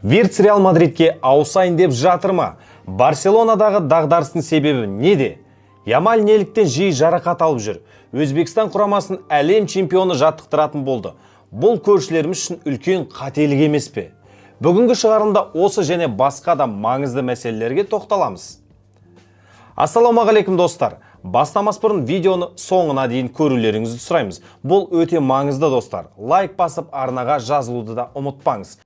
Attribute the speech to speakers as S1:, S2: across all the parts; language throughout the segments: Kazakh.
S1: Вирц Реал Мадридке ауысайын деп жатыр ма? Барселонадағы дағдарыстың себебі неде? Ямаль неліктен жиі жарақат алып жүр? Өзбекстан құрамасын әлем чемпионы жаттықтыратын болды. Бұл көршілеріміз үшін үлкен қателік емес пе? Бүгінгі шығарылымда осы және басқа да маңызды мәселелерге тоқталамыз. Ассалаумағалейкум, достар! Бастамас бұрын видеоны соңына дейін көрулеріңізді сұраймыз. Бұл өте маңызды, достар. Лайк басып, арнаға жазылуды да ұмытпаңыз.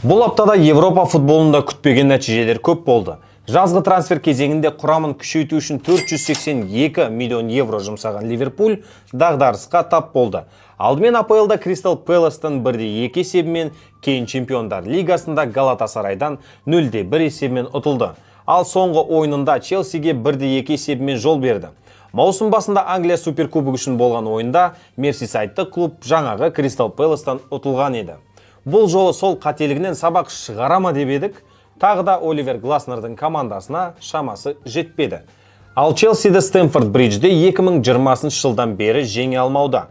S1: Бұл аптада Европа футболында күтпеген нәтижелер көп болды. Жазғы трансфер кезеңінде құрамын күшейту үшін 482 миллион евро жұмсаған Ливерпуль дағдарысқа тап болды. Алдымен АПЛ-да Кристал Пэластан 1-2 есебімен, кейін Чемпиондар Лигасында Галатасарайдан 0-1 есебімен ұтылды. Ал соңғы ойынында Челсиге 1-2 есебімен жол берді. Маусым басында Англия Суперкубогы үшін болған ойында мерсисайдтық клуб жаңағы Кристал Пэластан ұтылған еді. Бұл жолы сол қателігінен сабақ шығара ма деп едік, тағы да Оливер Гласнердің командасына шамасы жетпеді. Ал Челсиді Стэмфорд Бриджде 2020 жылдан бері жеңе алмауда.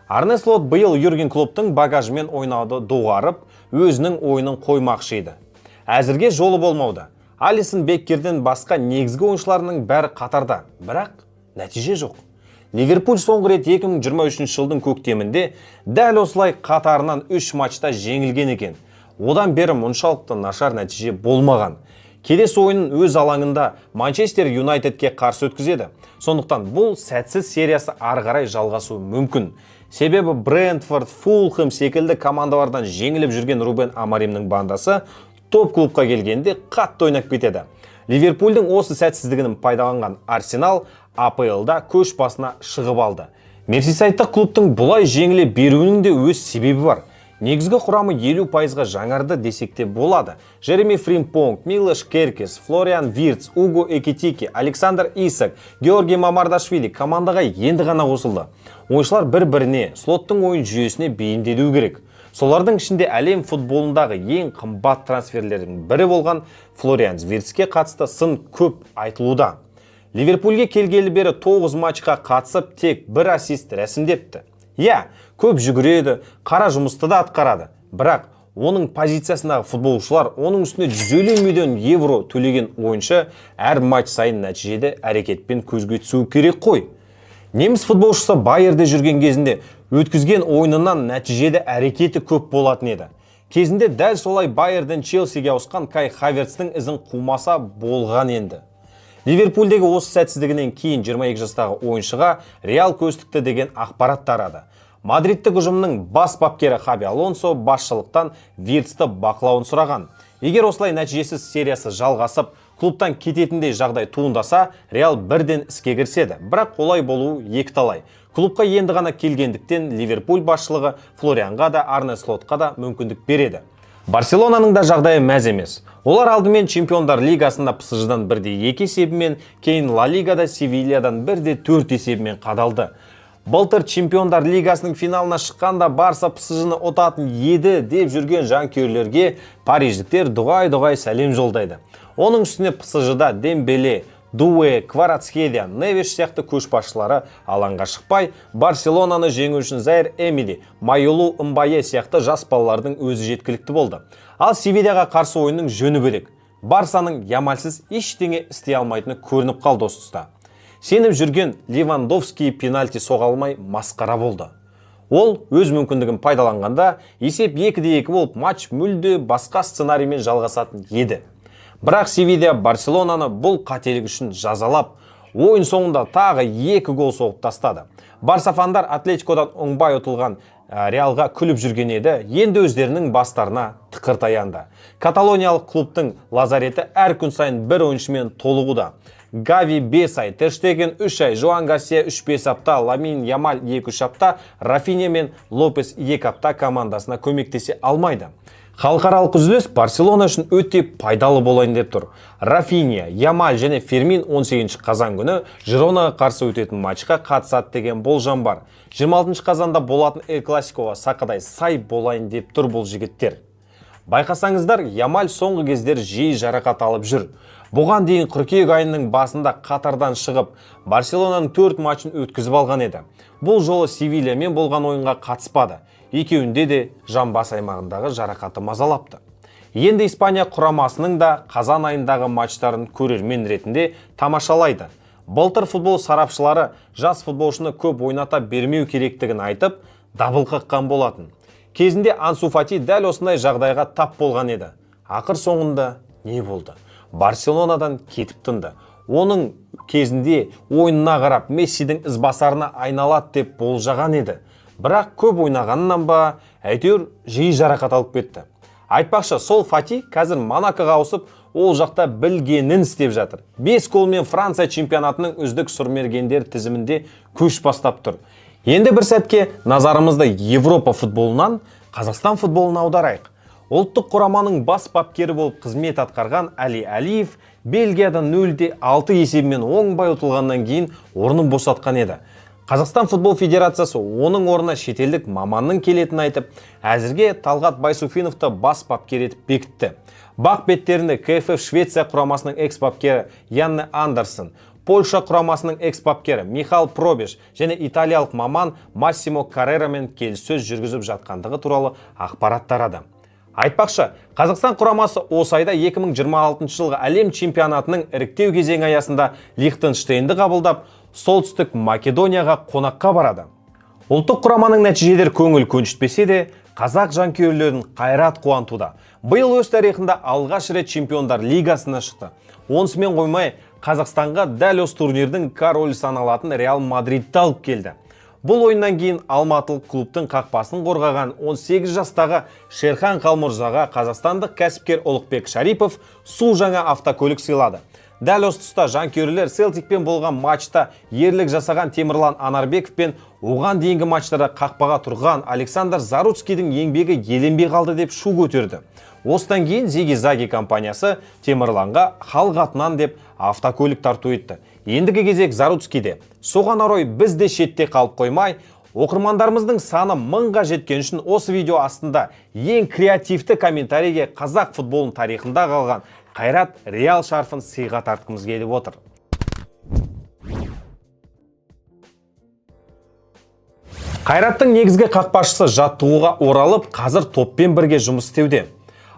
S1: Арне Слот биыл Юрген Клопптың багажымен ойнауды доғарып, өзінің ойынын қоймақшы еді. Әзірге жолы болмауда. Алисон Беккерден басқа негізгі ойыншыларының бәрі қатарда, бірақ нәтиже жоқ. Ливерпуль соңғы рет 2023 жылдың көктемінде дәл осылай қатарынан 3 матчта жеңілген екен. Одан бері мұншалықты нашар нәтиже болмаған. Келесі ойынын өз алаңында Манчестер Юнайтедке қарсы өткізеді. Сондықтан бұл сәтсіз сериясы ары қарай жалғасуы мүмкін. Себебі Брентфорд, Фулхэм секілді командалардан жеңіліп жүрген Рубен Аморимнің бандасы топ клубқа келгенде қатты ойнап кетеді. Ливерпульдің осы сәтсіздігін пайдаланған Арсенал АПЛ-да көш басына шығып алды. Мерсисайдтық клубтың бұлай жеңіле беруінің де өз себебі бар. Негізгі құрамы 50%-ға жаңарды десек те болады. Жереми Фримпонг, Милош Керкес, Флориан Вирц, Уго Экитике, Александр Исак, Георгий Мамардашвили командаға енді ғана қосылды. Ойыншылар бір-біріне, Слоттың ойын жүйесіне бейімделу керек. Солардың ішінде әлем футболындағы ең қымбат трансферлердің бірі болған Флориан Вирцке қатысты сын көп айтылуда. Ливерпульге келгелі бері 9 матчқа қатысып, тек бір ассист рәсімдепті. Иә, көп жүгіреді, қара жұмысты да атқарады. Бірақ оның позициясындағы футболшылар, оның үстіне 150 миллион евро төлеген ойыншы әр матч сайын нәтижелі әрекетпен көзге түсуі керек қой. Неміс футболшысы Байерде жүрген кезінде өткізген ойынынан нәтижелі әрекеті көп болатын еді. Кезінде дәл солай Байерден Челсиге ауысқан Кай Хаверцтің ізін қумаса болған енді. Ливерпульдегі осы сәтсіздігінен кейін 22 жастағы ойыншыға Реал көз тікті деген ақпарат тарады. Мадридтік ұжымның бас бапкері Хаби Алонсо басшылықтан Вирцті бақылауын сұраған. Егер осылай нәтижесіз сериясы жалғасып, клубтан кететіндей жағдай туындаса, Реал бірден іске кіріседі. Бірақ олай болуы екіталай. Клубқа енді ғана келгендіктен Ливерпуль басшылығы Флорианға да, Арне Слотқа да мүмкіндік береді. Барселонаның да жағдайы мәз емес. Олар алдымен Чемпиондар Лигасында ПСЖ-дан 1-2 есебімен, кейін Ла Лигада Севильядан 1-4 есебімен қадалды. Былтыр Чемпиондар Лигасының финалына шыққанда Барса ПСЖ-ны ұтатын еді деп жүрген жанкүйерлерге париждіктер дұғай-дұғай сәлем жолдайды. Оның үстіне ПСЖ-да Дембеле, Дуэ, Кварацхелия, Невеш сияқты көшбасшылары алаңға шықпай, Барселонаны жеңу үшін Заир Эмери, Майолу Мбае сияқты жас балалардың өзі жеткілікті болды. Ал Севильяға қарсы ойынның жөні бөлек. Барсаның Ямальсыз ештеңе істей алмайтыны көрініп қалды осы тұста. Сеніп жүрген Левандовский пенальти соға алмай масқара болды. Ол өз мүмкіндігін пайдаланғанда есеп 2-2 болып, матч мүлде басқа сценариймен жалғасатын еді. Бірақ Севилья Барселонаны бұл қателік үшін жазалап, ойын соңында тағы 2 гол соғып тастады. Барса фандар Атлетикодан оңбай ұтылған Реалға күліп жүрген еді, енді өздерінің бастарына тықыр таянды. Каталониялық клубтың лазареті әр күн сайын бір ойыншымен толығуда. Гави 5 ай, Тер Штеген 3 ай, Жоан Гарсия 3-5 апта, Ламин Ямаль 2-3 апта, Рафиня мен Лопес 2 апта командасына көмектесе алмайды. Халықаралық үзіліс Барселона үшін өте пайдалы болайын деп тұр. Рафиня, Ямаль және Фермин 18 қазан күні Жиронаға қарсы өтетін матчқа қатысады деген болжам бар. 26 қазанда болатын Эль Классикоға сақадай сай болайын деп тұр бұл жігіттер. Байқасаңыздар, Ямаль соңғы кездері жиі жарақат алып жүр. Бұған дейін қыркүйек айының басында Қатардан шығып, Барселонаның 4 матчын өткізіп алған еді. Бұл жолы Севильямен болған ойынға қатыспады. Екеуінде де жамбас аймағындағы жарақаты мазалапты. Енді Испания құрамасының да қазан айындағы матчтарын көрермен ретінде тамашалайды. Былтыр футбол сарапшылары жас футболшыны көп ойната бермеу керектігін айтып, дабыл қаққан болатын. Кезінде Ансу Фати дәл осындай жағдайға тап болған еді. Ақыр соңында не болды? Барселонадан кетіп тынды. Оның кезінде ойынына қарап Мессидің ізбасарына айналады деп болжаған еді. Бірақ көп ойнағаннан ба, әйтеуір жиі жарақат алып кетті. Айтпақшы, сол Фати қазір Монакоға ауысып, ол жақта білгенін істеп жатыр. 5 голмен Франция чемпионатының үздік сұрмергендер тізімінде көш бастап тұр. Енді бір сәтке назарымызды Европа футболынан Қазақстан футболына аударайық. Ұлттық құраманың бас бапкері болып қызмет атқарған Әли Әлиев Бельгиядан 0-6 есебімен оңбай ұтылғаннан кейін орнын босатқан еді. Қазақстан футбол федерациясы оның орнына шетелдік маманның келетінін айтып, әзірге Талғат Байсуфиновты бас бапкер етіп бекітті. Бақ беттерінде КФФ Швеция құрамасының экс-бапкері Янне Андерсон, Польша құрамасының экс-бапкері Михал Пробеш және италиялық маман Массимо Каррерамен келіссөз жүргізіп жатқандығы туралы ақпарат тарады. Айтпақшы, Қазақстан құрамасы осы айда 2026 жылғы әлем чемпионатының іріктеу кезеңі аясында Лихтенштейнді қабылдап, Солтүстік Македонияға қонаққа барады. Ұлттық құраманың нәтижелері көңіл көншітпесе де, қазақ жанкүйерлерін Қайрат қуантуда. Биыл өз тарихында алғаш рет Чемпиондар лигасына шықты. Онысымен қоймай, Қазақстанға дәл осы турнирдің королі саналатын Реал Мадридті алып келді. Бұл ойыннан кейін алматылық клубтың қақпасын қорғаған 18 жастағы Шерхан Қалмұрзаға қазақстандық кәсіпкер Ұлықбек Шарипов су жаңа автокөлік сыйлады. Дәл осы тұста жанкүйерлер Селтикпен болған матчта ерлік жасаған Темірлан Анарбеков пен оған дейінгі матчтарда қақпаға тұрған Александр Заруцкийдің еңбегі еленбей қалды деп шу көтерді. Осыдан кейін Зиги Заги компаниясы Темірланға халық атынан деп автокөлік тарту етті. Ендігі кезек Заруцкийде. Соған орай біз де шетте қалып қоймай, оқырмандарымыздың саны 1000-ға жеткен үшін осы видео астында ең креативті комментарийге қазақ футболының тарихында қалған Қайрат Реал шарфын сыйға тартқымыз келіп отыр. Қайраттың негізгі қақпашысы жаттығуға оралып, қазір топпен бірге жұмыс істеуде.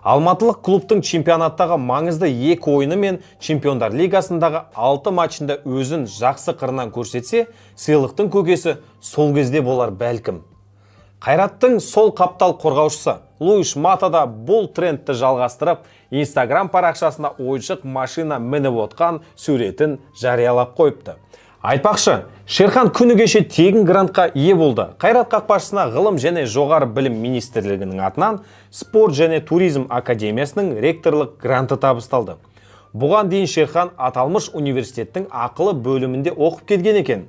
S1: Алматылық клубтың чемпионаттағы маңызды 2 ойыны мен Чемпиондар лигасындағы 6 матчында өзін жақсы қырынан көрсетсе, сыйлықтың көкесі сол кезде болар бәлкім. Қайраттың сол қаптал қорғаушысы Луиш Мата да бұл трендті жалғастырып, Инстаграм парақшасына ойыншық машина мініп отқан суретін жариялап қойыпты. Айтпақшы, Шерхан күні кеше тегін грантқа ие болды. Қайрат қақпашысына Ғылым және жоғары білім министрлігінің атынан Спорт және туризм академиясының ректорлық гранты табысталды. Бұған дейін Шерхан аталмыш университеттің ақылы бөлімінде оқып келген екен.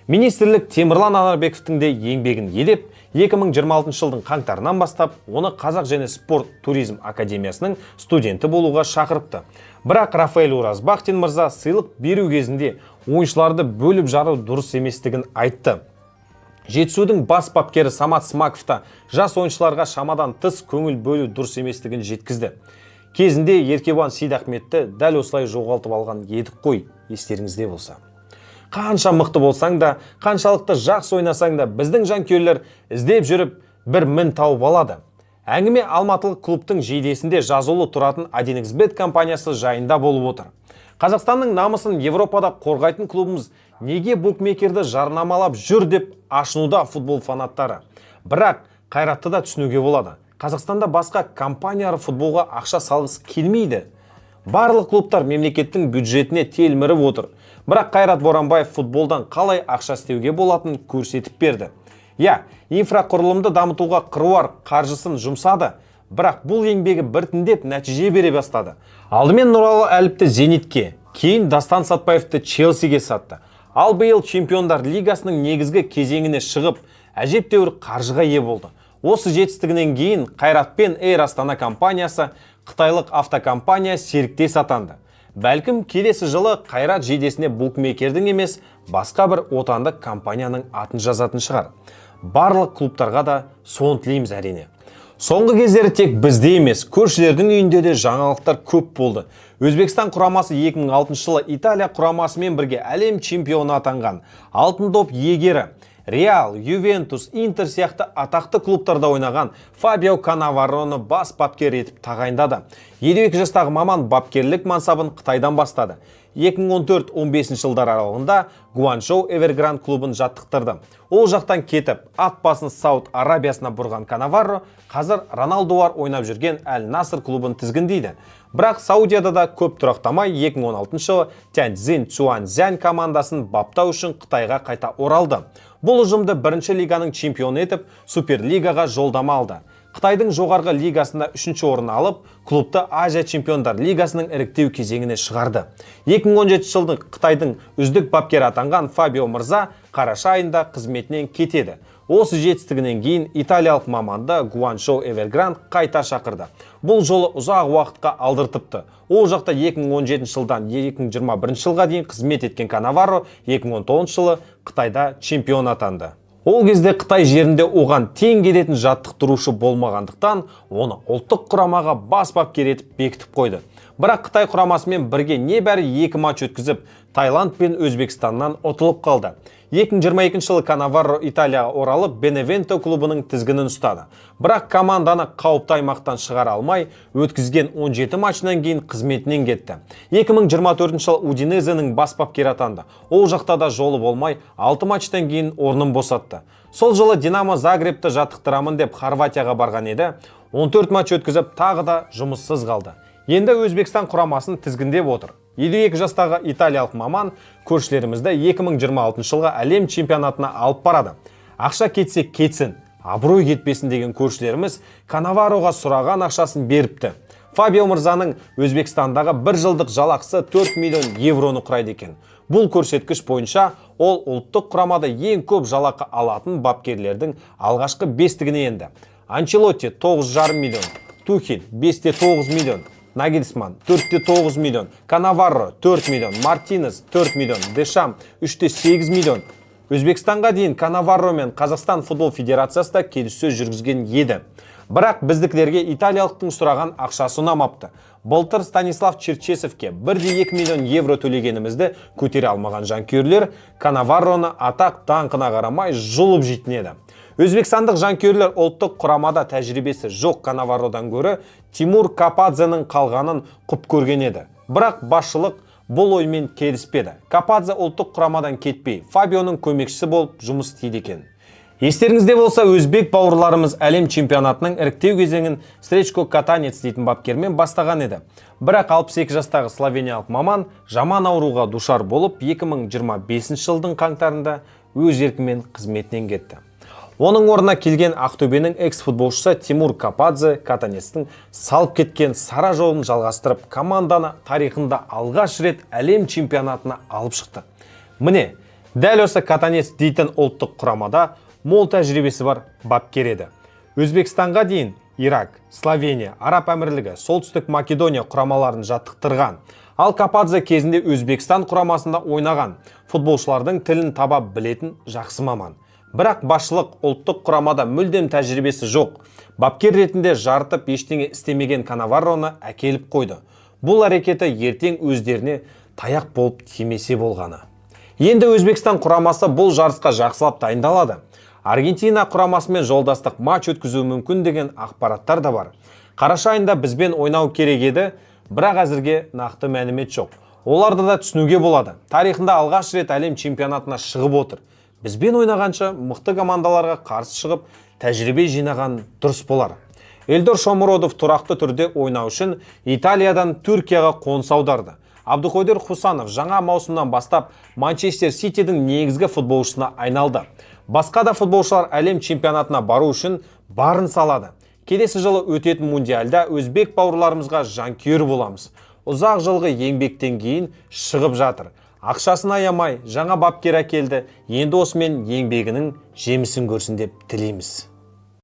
S1: Министрлік Темірлан Анарбековтің де еңбегін елеп, 2026 жылдың қаңтарынан бастап оны Қазақ және спорт туризм академиясының студенті болуға шақырыпты. Бірақ Рафаэль Уразбахтин мырза сыйлық беру кезінде ойыншыларды бөліп жару дұрыс еместігін айтты. Жетісудың бас бапкері Самат Смаков та жас ойыншыларға шамадан тыс көңіл бөлу дұрыс еместігін жеткізді. Кезінде Еркебұлан Сейдахметті дәл осылай жоғалтып алған едік қой, естеріңізде болса. Қанша мықты болсаң да, қаншалықты жақсы ойнасаң да, біздің жанкүйерлер іздеп жүріп бір мін тауып алады. Әңгіме алматылық клубтың жейдесінде жазулы тұратын 1xBet компаниясы жайында болып отыр. Қазақстанның намысын Европада қорғайтын клубымыз неге букмекерді жарнамалап жүр деп ашынуда футбол фанаттары. Бірақ Қайратты да түсінуге болады. Қазақстанда басқа компаниялар футболға ақша салғысы келмейді. Барлық клубтар мемлекеттің бюджетіне телміріп отыр. Бірақ Қайрат Боранбаев футболдан қалай ақша істеуге болатынын көрсетіп берді. Иә, инфрақұрылымды дамытуға қыруар қаржысын жұмсады, бірақ бұл еңбегі біртіндеп нәтиже бере бастады. Алдымен Нұралы Әліпті Зенитке, кейін Дастан Сатпаевты Челсиге сатты. Ал биыл Чемпиондар лигасының негізгі кезеңіне шығып, әжептәуір қаржыға ие болды. Осы жетістігінен кейін Қайратпен Эйр Астана компаниясы, қытайлық автокомпания серіктес атанды. Бәлкім келесі жылы Қайрат жейдесіне букмекердің емес, басқа бір отандық компанияның атын жазатын шығар. Барлық клубтарға да соны тілейміз әрине. Соңғы кездері тек бізде емес, көршілердің үйінде де жаңалықтар көп болды. Өзбекстан құрамасы 2006 жылы Италия құрамасымен бірге әлем чемпионы атанған. Алтын доп иегері, Реал, Ювентус, Интер сияқты атақты клубтарда ойнаған Фабио Канавароны бас бапкер етіп тағайындады. 52 жастағы маман бапкерлік мансабын Қытайдан бастады. 2014-15 жылдар аралығында Гуанчжоу Эвергранд клубын жаттықтырды. Ол жақтан кетіп, ат басын Сауд Арабиясына бұрған Канаваро қазір Роналдулар ойнап жүрген Әл Наср клубын тізгіндейді. Бірақ Саудияда да көп тұрақтамай, 2016 жылы Тяньцзин Цюаньцзянь командасын баптау үшін Қытайға қайта оралды. Бұл ұжымды бірінші лиганың чемпионы етіп, Суперлигаға жолдама алды. Қытайдың жоғарғы лигасында үшінші орын алып, клубты Азия чемпиондар лигасының іріктеу кезеңіне шығарды. 2017 жылдың Қытайдың үздік бапкері атанған Фабио мырза қараша айында қызметінен кетеді. Осы жетістігінен кейін италиялық маманды Гуанчжоу Эвергранд қайта шақырды. Бұл жолы ұзақ уақытқа алдыртыпты. Ол жақта 2017 жылдан 2021 жылға дейін қызмет еткен Канаваро 2019 жылы Қытайда чемпион атанды. Ол кезде Қытай жерінде оған тең келетін жаттықтырушы болмағандықтан, оны ұлттық құрамаға бас бапкер етіп бекітіп қойды. Бірақ Қытай құрамасымен бірге небәрі екі матч өткізіп, Таиланд пен Өзбекстаннан ұтылып қалды. 2022 жылы Канаваро Италияға оралып, Беневенто клубының тізгінін ұстады. Бірақ команданы қауіпті аймақтан шығара алмай, өткізген 17 матчынан кейін қызметінен кетті. 2024 жылы Удинезенің бас бапкері атанды. Ол жақта да жолы болмай, 6 матчтан кейін орнын босатты. Сол жылы Динамо Загребті жаттықтырамын деп Хорватияға барған еді. 14 матч өткізіп, тағы да жұмыссыз қалды. Енді Өзбекстан құрамасын тізгіндеп отыр. 52 жастағы италиялық маман көршілерімізді 2026 жылғы әлем чемпионатына алып барады. Ақша кетсе кетсін, абырой кетпесін деген көршілеріміз Канавароға сұраған ақшасын беріпті. Фабио мырзаның Өзбекстандағы бір жылдық жалақысы 4 миллион евроны құрайды екен. Бұл көрсеткіш бойынша ол ұлттық құрамада ең көп жалақы алатын бапкерлердің алғашқы бестігіне енді. Анчелотти 9,5 миллион, Тухель 5,9 миллион, Нагельсман 4,9 миллион, Канаварро 4 миллион, Мартинес 4 миллион, Дешам 3,8 миллион. Өзбекстанға дейін Канаварро мен Қазақстан футбол федерациясы да келіссөз жүргізген еді. Бірақ біздікілерге италиялықтың сұраған ақшасы ұнамапты. Былтыр Станислав Черчесовке 1,2 миллион евро төлегенімізді көтере алмаған жанкүйерлер Канаварроны атақ даңқына қарамай жұлып жейтін еді. Өзбекстандық жанкүйерлер ұлттық құрамада тәжірибесі жоқ Канаварродан гөрі Тимур Кападзенің қалғанын құп көрген еді. Бірақ басшылық бұл оймен келіспеді. Кападзе ұлттық құрамадан кетпей, Фабионың көмекшісі болып жұмыс істейді екен. Естеріңізде болса, өзбек бауырларымыз әлем чемпионатының іріктеу кезеңін Сречко Катанец дейтін бапкермен бастаған еді. Бірақ 62 жастағы словениялық маман жаман ауруға душар болып, 2025 жылдың қаңтарында өз еркімен қызметінен кетті. Оның орнына келген Ақтөбенің экс-футболшысы Тимур Кападзе Катанецтің салып кеткен сара жолын жалғастырып, команданы тарихында алғаш рет әлем чемпионатына алып шықты. Міне, дәл осы Катанец дейтін ұлттық құрамада мол тәжірибесі бар бапкер еді. Өзбекстанға дейін Ирак, Словения, Араб Әмірлігі, Солтүстік Македония құрамаларын жаттықтырған. Ал Кападзе кезінде Өзбекстан құрамасында ойнаған, футболшылардың тілін таба білетін жақсы маман. Бірақ басшылық ұлттық құрамада мүлдем тәжірибесі жоқ. Бапкер ретінде жарытып ештеңе істемеген Канаварроны әкеліп қойды. Бұл әрекеті ертең өздеріне таяқ болып тимесе болғаны. Енді Өзбекстан құрамасы бұл жарысқа жақсылап дайындалады. Аргентина құрамасымен жолдастық матч өткізуі мүмкін деген ақпараттар да бар. Қараша айында бізбен ойнау керек еді, бірақ әзірге нақты мәлімет жоқ. Оларды да түсінуге болады. Тарихында алғаш рет әлем чемпионатына шығып отыр. Бізбен ойнағанша, мықты командаларға қарсы шығып, тәжірибе жинаған дұрыс болар. Эльдор Шомуродов тұрақты түрде ойнау үшін Италиядан Түркияға қоныс аударды. Абдуқодир Хусанов жаңа маусымнан бастап Манчестер Ситидің негізгі футболшысына айналды. Басқа да футболшылар әлем чемпионатына бару үшін барын салады. Келесі жылы өтетін мундиальда өзбек бауырларымызға жанкүйер боламыз. Ұзақ жылғы еңбектен кейін шығып жатыр. Ақшасын аямай, жаңа бапкер әкелді. Енді осымен еңбегінің жемісін көрсін деп тілейміз.